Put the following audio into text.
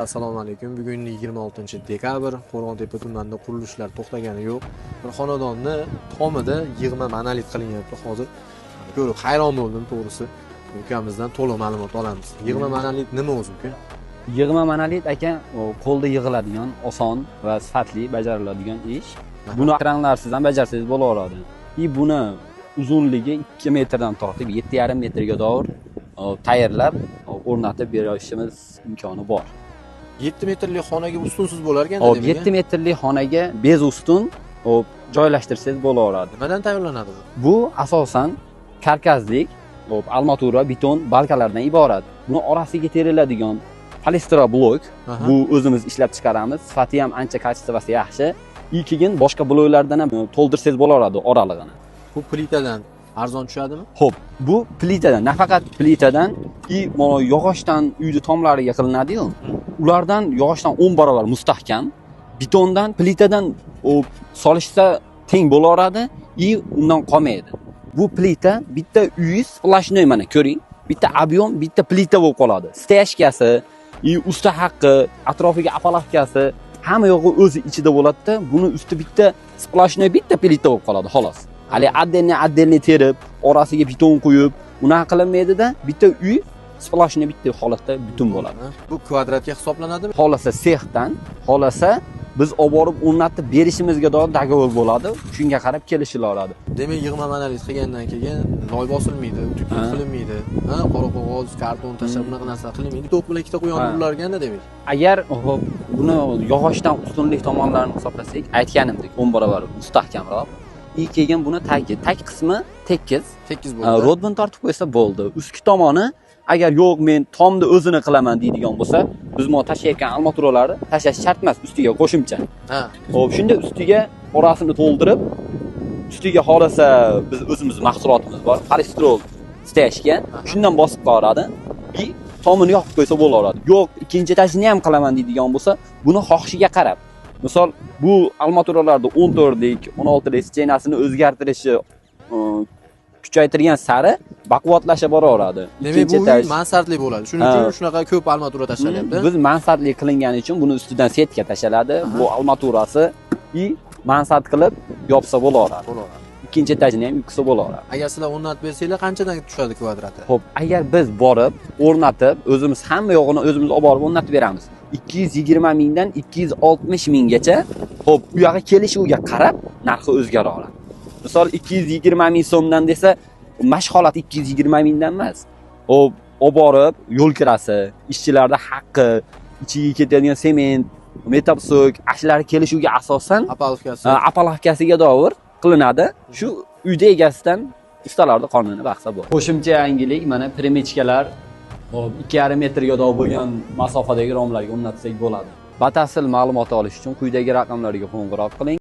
Assalomu alaykum. Bugun 26 dekabr. Qo'rg'ontepa tumanida qurilishlar to'xtagani yo'q. Bir xonadonni tomida yig'ma monolit qilinyapti hozir. Ko'rib hayron bo'ldim, to'g'risi. Ukamizdan to'liq ma'lumot olamiz. Yig'ma monolit nima o'zi, uka? Yig'ma monolit, aka, u qo'lda yig'iladigan, oson va sifatli bajariladigan ish. Buni kranlarsiz ham bajarsangiz bo'laveradi. И buni uzunligi 2 metrdan tortib 7,5 metrga doğru tayyorlab o'rnatib berishimiz imkoni bor. 7 metrli xonaga ustunsiz bo'lar ekan. Hop, demak, 7 metrli xonaga без ustun, hop, joylashtirsangiz bo'laveradi. Nimadan tayyorlanadi bu? Bu asosan karkaslik, hop, armatura, beton balkalardan iborat. Buni orasiga teriladigan полистироблок, bu o'zimiz ishlab chiqaramiz. Sifati ham ancha, качество si yaxshi. И keyin boshqa bloklardan ham to'ldirsangiz bo'laveradi oralig'ini. Bu plitadan arzon tushadimi? Xo'p, bu plitadan, nafaqat plitadan, и mana yog'ochdan uyni tomlariga qilinadi-yu. Ulardan, yog'ochdan 10 barobar mustahkam. Betondan, plitadan u solishsa teng bo'laveradi и undan qolmaydi. Bu plita bitta uyingiz сплошной, mana ko'ring. Bitta объем, bitta plita bo'lib qoladi. Стяжка si, и usta haqqi, atrofiga опалубка si, hamma yog'i o'zi ichida bo'ladida. Buni usti bitta сплошной bitta plita bo'lib qoladi, xolos. Hali отдельный отдельный terib, orasiga beton quyib, unaqa qilinmaydida, bitta uy сплошной bitta holatda butun bo'ladi. Bu kvadratga hisoblanadimi? Xohlasa sexdan, xohlasa biz olib borib o'rnatib berishimizga doir договор bo'ladi. Shunga qarab kelishilaveradi. Demak, yig'ma monolit qilgandan keyin loy bosilmaydi, утеплить qilinmaydi. Ha, qora qog'oz, karton tashlab bunaqa narsa qilinmaydi. To'p bilan ikkita quyonni urilar ekanda demak. Agar, hop, buni yog'ochdan ustunlik tomonlarini hisoblasak, aytganimdek, 10 barobar mustahkamroq. И keyin buni tagi, tag qismi tekis. Tekis bo'ladi. Rodbin tortib qo'ysa bo'ldi. Ustki tomoni, agar yo'q, men tomni o'zini qilaman deydigan bo'lsa, biz mana tashlayotgan armaturalarni tashlash shart emas ustiga qo'shimcha. Xo'p, shunda ustiga orasini to'ldirib, ustiga xohlasa biz o'zimiz mahsulotimiz bor, полистирол стяжка, shundan bosib qo'yadi. И tomini yopib qo'ysa bo'laveradi. Yo'q, ikkinchi etajini ham qilaman deydigan bo'lsa, buni xohishiga qarab. Misol, bu armaturalarda 14lik, 16lik стена sini o'zgartirishi kuchaytirgan sari baquvvatlasha boraveradi. Demak, Ikkinchi bu uy etaj mansardli bo'ladi. Shuning uchun shunaqa ko'p armatura tashlalyapti. Biz mansardli qilingani uchun buni ustidan setka tashaladi. Bu armaturasi и mansard qilib yopsa bo'laveradi. Bo'laveradi. Ikkinchi etajini ham yuksa bo'laveradi. Agar sizlar o'rnatib bersanglar, qanchadan tushadi kvadrati? Xo'p, agar biz borib o'rnatib, o'zimiz hamma yo'g'ini o'zimiz olib borib o'rnatib beramiz. 220 mingdan 260 minggacha, xo'p, u yog'i kelishuviga qarab narxi o'zgaraveradi. Misol, 220 ming so'mdan desa, mana shu holat 220 mingdan emas. Xo'p, olib borib yo'l kirasi, ishchilarda haqqi, ichiga ketadigan sement, металлопесок, ashlar kelishuviga asosan Опалубка si. Опалубка siga doir qilinadi. Shu uyda egasidan ustalarni qonuni bahsa bu. Qo'shimcha yangilik, mana перемычка lar, hop, 2,5 metrga doir bo'lgan masofadagi romlarga o'rnatsak bo'ladi. Batafsil ma'lumot olish uchun quyidagi raqamlarga qo'ng'iroq qiling.